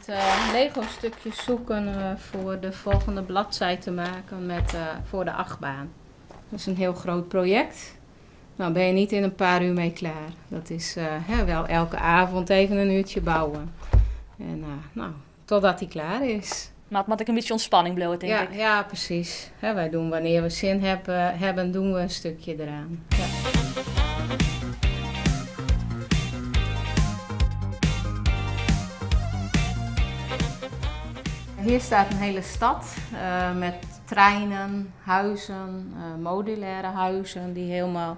het Lego-stukjes zoeken voor de volgende bladzij te maken met, voor de achtbaan. Dat is een heel groot project. Nou ben je niet in een paar uur mee klaar. Dat is wel elke avond even een uurtje bouwen. En nou, totdat hij klaar is. Maar het moet ook een beetje ontspanning blijven, denk ik. Ja, precies. Hè, wij doen wanneer we zin hebben, doen we een stukje eraan. Ja. Hier staat een hele stad met treinen, huizen, modulaire huizen die helemaal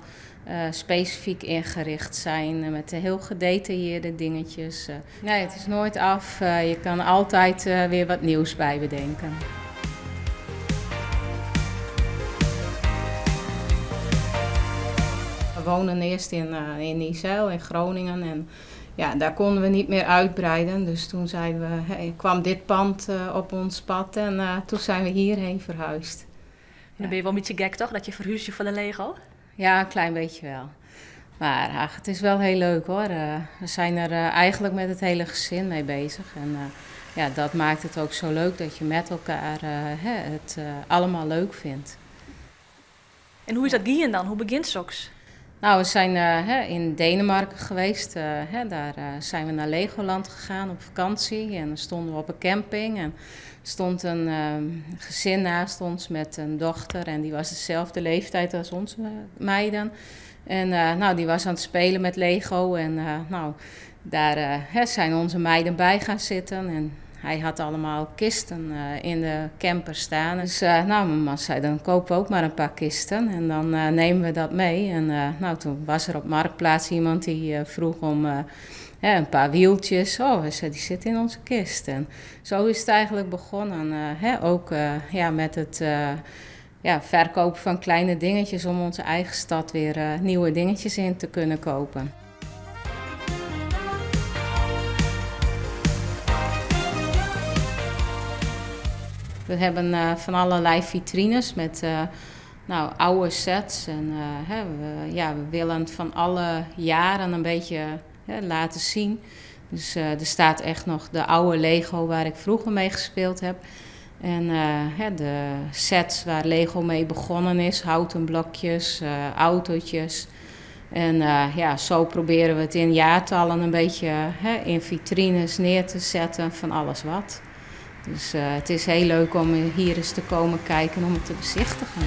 specifiek ingericht zijn met heel gedetailleerde dingetjes. Nee, het is nooit af. Je kan altijd weer wat nieuws bij bedenken. We woonden eerst in Niezijl in Groningen en ja, daar konden we niet meer uitbreiden. Dus toen zeiden we, hey, kwam dit pand op ons pad en toen zijn we hierheen verhuisd. Dan ben je wel een beetje gek toch, dat je verhuist je van de Lego? Ja, een klein beetje wel. Maar ach, het is wel heel leuk hoor. We zijn er eigenlijk met het hele gezin mee bezig. En ja, dat maakt het ook zo leuk dat je met elkaar het allemaal leuk vindt. En hoe is dat gien dan? Hoe begint zoks? Nou, we zijn in Denemarken geweest. Daar zijn we naar Legoland gegaan op vakantie. En dan stonden we op een camping. En er stond een gezin naast ons met een dochter. En die was dezelfde leeftijd als onze meiden. En nou, die was aan het spelen met Lego. En nou, daar zijn onze meiden bij gaan zitten. En hij had allemaal kisten in de camper staan. Dus nou, mijn man zei, dan kopen we ook maar een paar kisten en dan nemen we dat mee. En nou, toen was er op Marktplaats iemand die vroeg om een paar wieltjes. Oh, hij zei, die zitten in onze kist. En zo is het eigenlijk begonnen. Ook ja, met het verkopen van kleine dingetjes om onze eigen stad weer nieuwe dingetjes in te kunnen kopen. We hebben van allerlei vitrines met nou, oude sets. En we willen van alle jaren een beetje laten zien. Dus er staat echt nog de oude Lego waar ik vroeger mee gespeeld heb. En de sets waar Lego mee begonnen is, houten blokjes, autootjes. En ja, zo proberen we het in jaartallen een beetje in vitrines neer te zetten van alles wat. Dus het is heel leuk om hier eens te komen kijken om het te bezichtigen.